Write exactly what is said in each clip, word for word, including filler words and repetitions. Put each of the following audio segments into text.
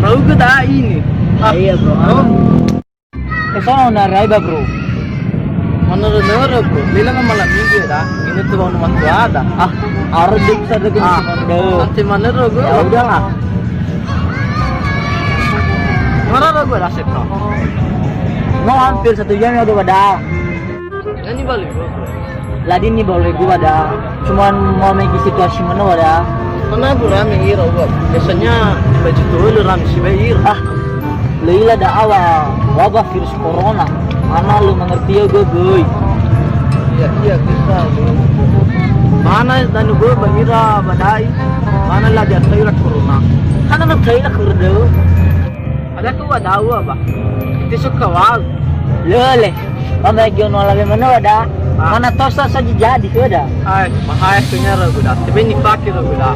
Raugö da'a ini. Ah, iya, bro. Oh. Ke sono na rai ba, bro. Manörö-nörö, bro. Lila kan malam minggu ya, da. Ini tuh bangun waktu ada. Ah, harus bisa deh. Ah, nanti manörö, bro. Ya udahlah. Mana lo gue rasep, bro? No, hampir satu jam ya udah pada. Nani balik, bro? Ladi ni boleh gua ada. Cuman mau mikir situasi mana ada. Mana gua rame ira gua. Biasanya baju tuh lu rame si bae ira. Ah, leila da awa wabah virus corona. Mana lu mengerti ya gua, boy? Iya, iya, bisa lu. Mana dan gua bangira badai. Mana lah dia virus corona. Karena lu virus corona. Ada tuh ada awa, bah. Itu suka wow. Lele. Mama geo no lawe mano da. Ah. Mana tosa sa jadi ke da. Hai, mahai kenya ragu da. Tebe ni pake ragu da.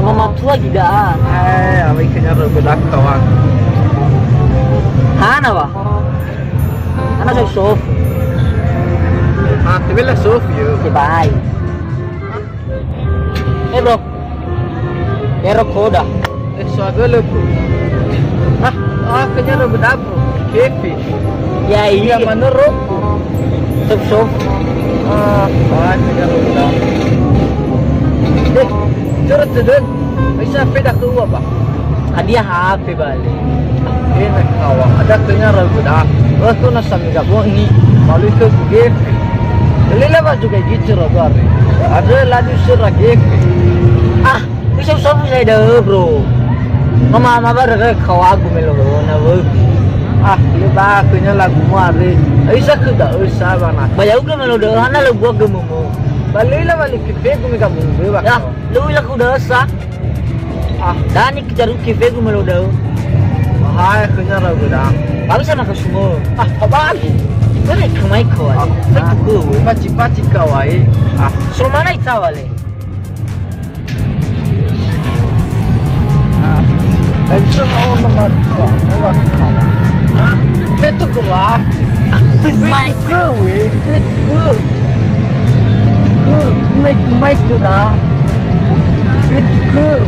Mama tua gida. Hai, awai kenya ragu da kawan. Hana wa. Hana so sof. Ah, tebe la sof yo. Bye. Eh, bro. Ero koda. Eh, soagölö, bro. Ah, ah, kenya lo bedak, bro. Kefe. Ya, iya. Iya, manörö, bro. Sop, sop. Ah, ah, kenya lo bedak. Eh, curhat sedeng. Bisa peda ke ua, Pak? Hadiah H P bale. Enak kawan, ada kenya ragu da. Ragu na sami gak boni, malu ke gefe. Lele ba juga gitu ragu are. Ada lagi sera gefe. Ah, bisa usah saya dah, bro. Mama, mama, ada kawan aku melo na, bro. Ah, iya ba kenya lagu mu are. Bisa ke gak usah bana. Bayar uga melo dah, hana lagu aku mau. Balik lah balik ke pegu mega bumbu, Pak. Ya, lu lagu dah sah. Ah, dani kejar uki fegu melo dau. Hai, kenya ragu da. Baru sama ke semua. Ah, abang. Mana kemai kau ai? Ah, aku. Paci-paci kau ai. Ah, so mana ita wale? Ah, dan so mau nomor dua. Nomor dua. Ah, betul kau. Mai. Go, eh. Go. Go. Mai, mai, go da. Go.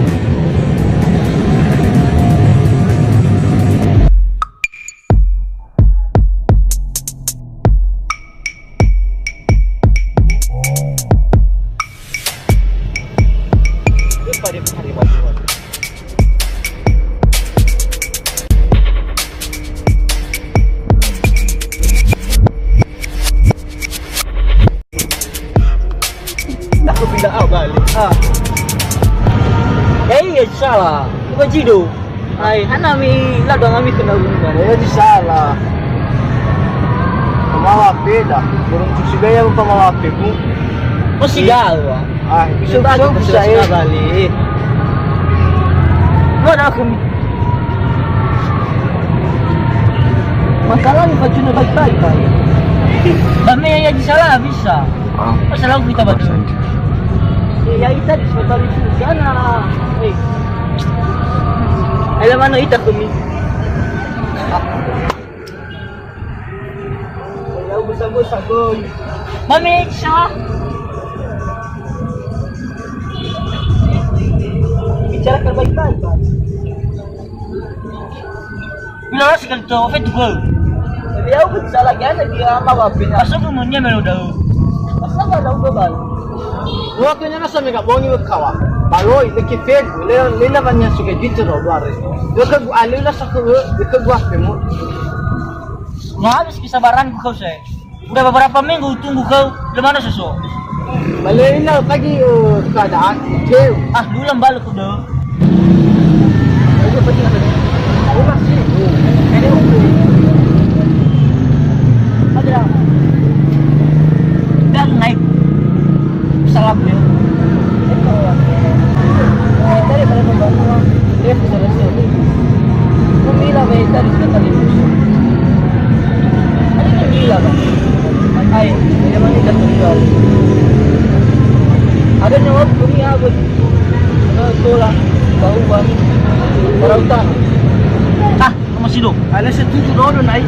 Aku pindah out balik. Ah. Eh, iya, salah. Bukan Cido. Ai, hana mi, la doang mi kenal rumah. Eh, di salah. Pemawa beda. Burung cuci gaya pemawa begu. Oh, si gawa. Ah, bisa, bisa, bisa, ya. Balik. Mana aku mi? Masalah ni baju na baik-baik, Pak. Kami yang jadi salah bisa. Ah. Masalah kita baju. Ya, ita di sekolah di sana. Eh. Ayo, mana ita kami? Mami, Sya. Bicarakan baik-baik, Pak. Bila rasa kan tu, apa tu, Bang? Tapi aku salah kan dia sama bapinya. Pasal tu menya melo dau. Pasal apa dau, Bang? Lu aku nyana sama gak bongi kawa. Baloi, leki fegu, le, le na banyak suka gitu, Bang. Lu ke gua, lu lah satu, lu ke gua pemu. Nggak habis kesabaranku kau, saya. Udah beberapa minggu tunggu kau, di mana susu? Balik ini lagi, eh, keadaan, keu. Ah, dulu balik udah. Ayo, pergi lah. Aku masih. Ini aku. Ada. Dan naik. Salam ya. Dari pada pembangunan, dia sudah selesai. Kami lah, baik, tadi sudah tadi. Ada yang gila, Bang. Hai, dia mana kita tinggal? Ada nyawa kami apa? Kena tolak, tahu, Bang. Orang utang. Ah, masih dong. Ada setuju dulu, naik.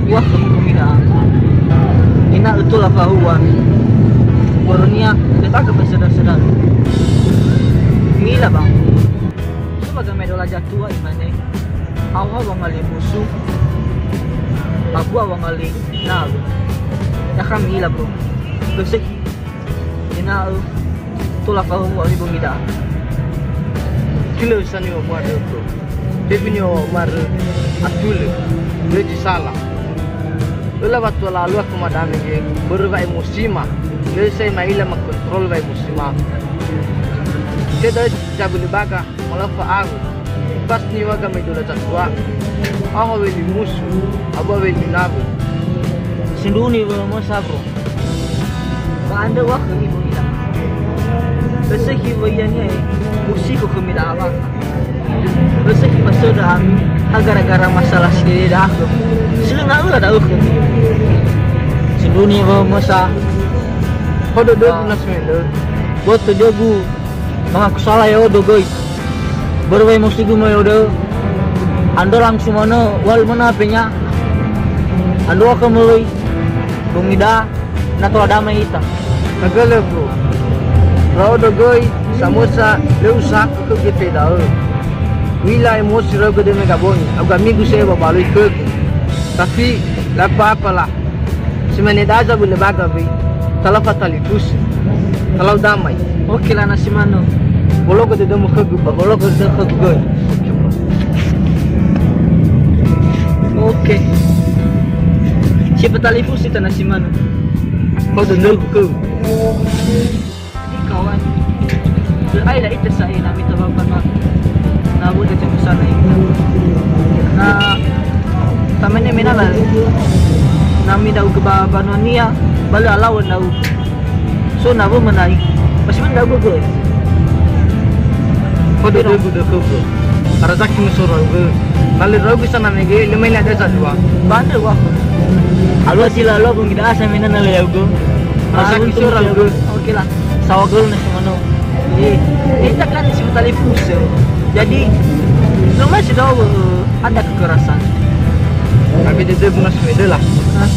Wah, kamu pemina. Ina betul apa huan? Barunia, kita ke sedang-sedang. Ila, Bang. So ba gamaedola zatua imane, "Aoha wangali musu, abua wangali nawö." Ya kami ila, Bro. Lö sökhi. Ena'ö tola fahuhu'ö ami bongi da'a. Kilö sani wa muarö khö. Fefu niwa wa muarö atulö. Lö zi sala. Öla wa tola alua khöma dame ge, börö wa emosima. Lö sai ma'ila makontrol wa emosima. Te da'ö zabölö baga. Malafa awö. Pas niwa gamaedola zatua. Aoha weli musu, abua weli nawö. Sindruhu niwa mösa, Bro. Ba andrö wa khömi bongi da'a. Lö sökhi wa ya'ia, eh, musiko khömi da'a wa. Lö sökhi ba söndra ami, ha gara-gara masalah si dede da'a khömi. Si lö na öla da'ö khömi. Sindruhu niwa mösa. Ho dödögu na si mendö. Bötö dödögu. Mangaku sala ya'odo göi. Börö wa emosigu möi ya'odo. Andrö langsung manö, uhalö manö H P-nya. Andrö wa khö möi. Bongi da'a, na tola damai ita. Hagölö, Bro. Ya'odo göi, samösa, lö usahaku khögu te da'ö. U'ila emosi ndra'ugö dödömi gabongi, au gamigu se babaloi khögu. Tapi, la apa-apa lah. Si mane da'a zabölö baga wei, talau fatalifusö. Talau damai. Oke lah, na si manö. Bologö dödömu khögu, ba bologö dödögu khögu göi. Oke. Si fatalifusö ita, na si manö. Ho dödögu khögu. Jadi kawan, lö ai la ita sa'ae na mita ba banua. Na bö'ö dödömu sana ita. Na tamane menala. Na midaugö ba banua nia, ba lö alawö ndra'ugö. So na wö menai. Pasti mendaugö göi. Ho dödögu dödögu. Arazaki musu ndra'ugö. Na lö ndra'ugö sana mege, lö mai la deza dua. Ba andrö wa. Alua si lalua bongi da'a samena na lö ya'ugö. Arazaki musu ndra'ugö. Oke lah. Sawa göl na si manö. Eh, ita kan si fatalifusö. Jadi, lö mai si da'ö, eh, ada kekerasan. Tapi dödögu na si mendö lah. Hah?